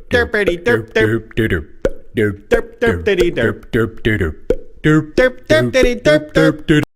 Derpity derp derp. Derp derp. Derp derp diddy derp. Derp derp derp. Derp derp diddy derp derp. Derp.